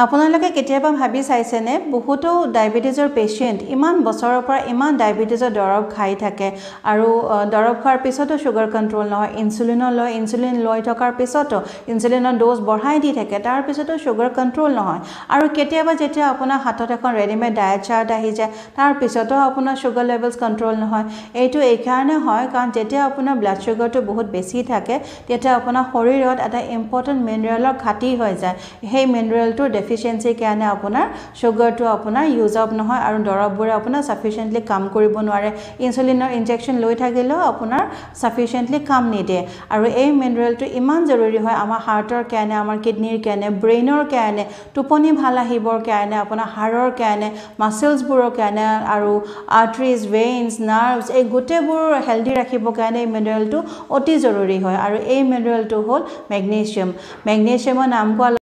আপোনালোকে কেতিয়াবা ভাবি চাইছেনে বহুতো ডায়েবেটিছৰ পেচেণ্ট ইমান বছৰৰ পৰা ইমান ডায়েবেটিছৰ দৰৱ খাই থাকে আৰু দৰৱ খোৱাৰ পিছতো চুগাৰ কণ্ট্ৰল নহয়, ইনচুলিনো লয়, ইনচুলিন লৈ থকাৰ পিছতো ইনচুলিনৰ ড'জ বঢ়াই দি থাকে, তাৰ পিছতো চুগাৰ কণ্ট্ৰল নহয়। আৰু কেতিয়াবা যেতিয়া আপোনাৰ হাতত এখন ৰেডিমেড ডায়েট চাৰ্ট আহি যায়, তাৰ পিছতো আপোনাৰ চুগাৰ লেভেলছ কণ্ট্ৰল নহয়। এইটো এইকাৰণে হয় কাৰণ যেতিয়া আপোনাৰ ব্লাড চুগাৰটো বহুত বেছি থাকে তেতিয়া আপোনাৰ শৰীৰত এটা ইম্পৰ্টেণ্ট মিনাৰেলৰ ঘাটি হৈ যায়। সেই মিনাৰেলটোৰ ডেফিচিয়েঞ্চিৰ কাৰণে আপোনাৰ চুগাৰটো আপোনাৰ ইউজ আপ নহয় আৰু দৰৱবোৰে আপোনাৰ ছাফিচিয়েণ্টলি কাম কৰিব নোৱাৰে। ইনচুলিনৰ ইনজেকশ্যন লৈ থাকিলেও আপোনাৰ ছাফিচিয়েণ্টলি কাম নিদিয়ে। আৰু এই মিনাৰেলটো ইমান জৰুৰী হয় আমাৰ হাৰ্টৰ কাৰণে, আমাৰ কিডনীৰ কাৰণে, ব্ৰেইনৰ কাৰণে, টোপনি ভাল আহিবৰ কাৰণে, আপোনাৰ হাড়ৰ কাৰণে, মাছলছবোৰৰ কাৰণে আৰু আৰ্টাৰিজ, ভেইনছ, নাৰ্ভছ এই গোটেইবোৰ হেল্ডি ৰাখিবৰ কাৰণে এই মিনাৰেলটো অতি জৰুৰী হয়। আৰু এই মিনাৰেলটো হ'ল মেগনেছিয়াম। মেগনেছিয়ামৰ নাম কোৱা